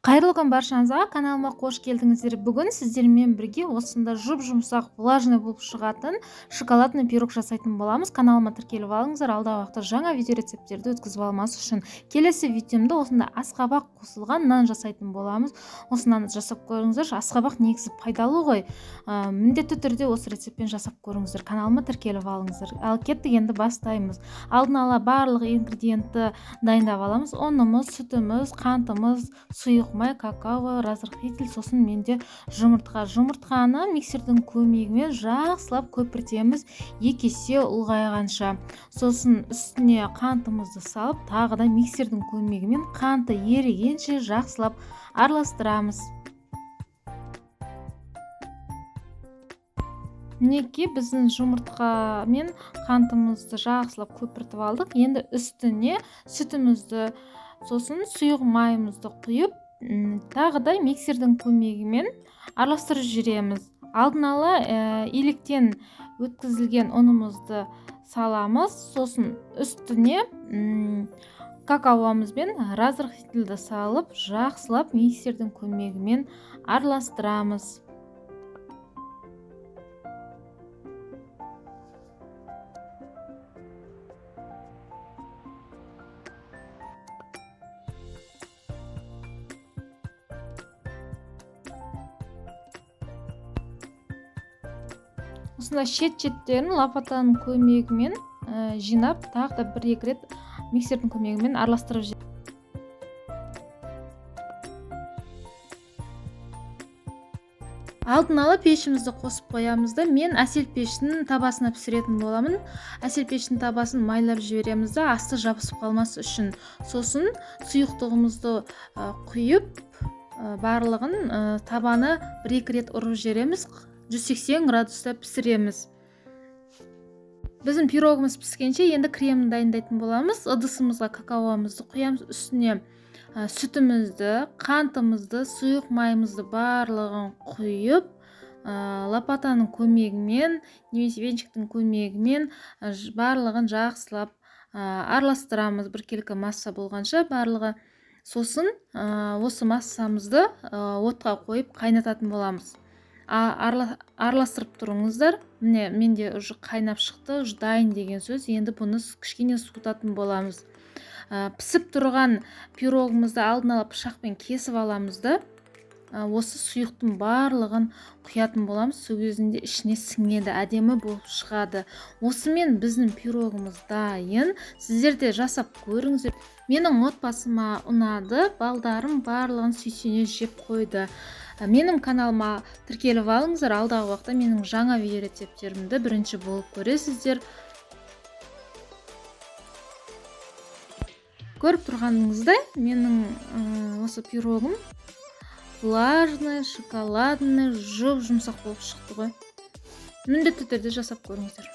Қайырлы күн баршаңызға, каналыма қош келдіңіздер. Бүгін сіздермен бірге осында жұп-жұмсақ, влажный болып шығатын шоколадный пирог жасайтын боламыз. Каналыма тіркеліп алыңыздар, алдағы уақытта жаңа видео рецепттерді өткізіп алмас үшін. Келесі видеомда осында асқабақ қосылған нан жасайтын боламыз. Осы нанды жасап көріңіздер. Асқабақ негізі пайдалы ғой. Міндетті түрде осы рецептпен жасап көріңіздер. Каналыма тіркеліп алыңыздар. Ал кеттік, енді бастаймыз. Алдын ала барлық ингредиентті дайындап аламыз. Ұнымыз, сүтіміз, қантымыз, сұйық май, какао, разрыхлитель, сосын менде жұмыртқа. Жұмыртқаны миксердің көмегімен жақсылап көпіртеміз, 2 есе ұлғайғанша. Сосын үстіне қантымызды салып, тағы да миксердің көмегімен қанты ерігенше жақсылап араластырамыз. Мінекей біздің жұмыртқа мен қантымызды жақсылап көпіртіп алдық. Енді үстіне сүтімізді, сосын сұйық майымызды құйып, тағы да миксердің көмегімен араластырып жібереміз. Алдын ала електен өткізілген ұнымызды саламыз, сосын үстіне какаомыз бен разрыхлительді салып, жақсылап миксердің көмегімен араластырамыз. Осындай шет-шеттерін лопатаның көмегімен жинап, тағы да бір-екі рет миксердің көмегімен араластырып жібереміз. Алдын ала пешімізді қосып қоямыз да, мен әсел пештің табасына пісіретін боламын. Әсел пештің табасын майлап жібереміз да, асты жабысып қалмас үшін. Сосын сұйықтығымызды құйып, барлығын табаны бір-екі рет ұрып жібереміз. 180 градуста пісіреміз. Біздің пирогымыз піскенше енді кремін дайындайтын боламыз. Ыдысымызға какаомызды құямыз, үстіне сүтімізді, қантымызды, сұйық майымызды барлығын құйып, лопатаның көмегімен немесе венчиктің көмегімен барлығын жақсылап араластырамыз, біркелкі масса болғанша барлығы. Сосын осы массамызды отқа қойып қайнататын боламыз. Араластырып тұрыңыздар. Міне, менде уже қайнап шықты, уже дайын деген сөз. Енді бұны кішкене суытатын боламыз. Пісіп тұрған пирогымызды алдын ала пышақпен кесіп аламыз да, осы сұйықтың барлығын құятын боламыз. Сол кезінде ішіне сіңеді, әдемі болып шығады. Осымен біздің пирогымыз дайын. Сіздер де жасап көріңіздер. Менің отбасыма ұнады, балдарым барлығын сүйсіне жеп қойды. Менің каналыма тіркеліп алыңыздар. Алдағы уақытта менің жаңа видео рецепттерімді бірінші болып көресіздер. Көріп тұрғаныңыздай, менің осы пирогым влажный, шоколадный, жұп-жұмсақ болып шықты ғой. Міндетті түрде жасап көріңіздер.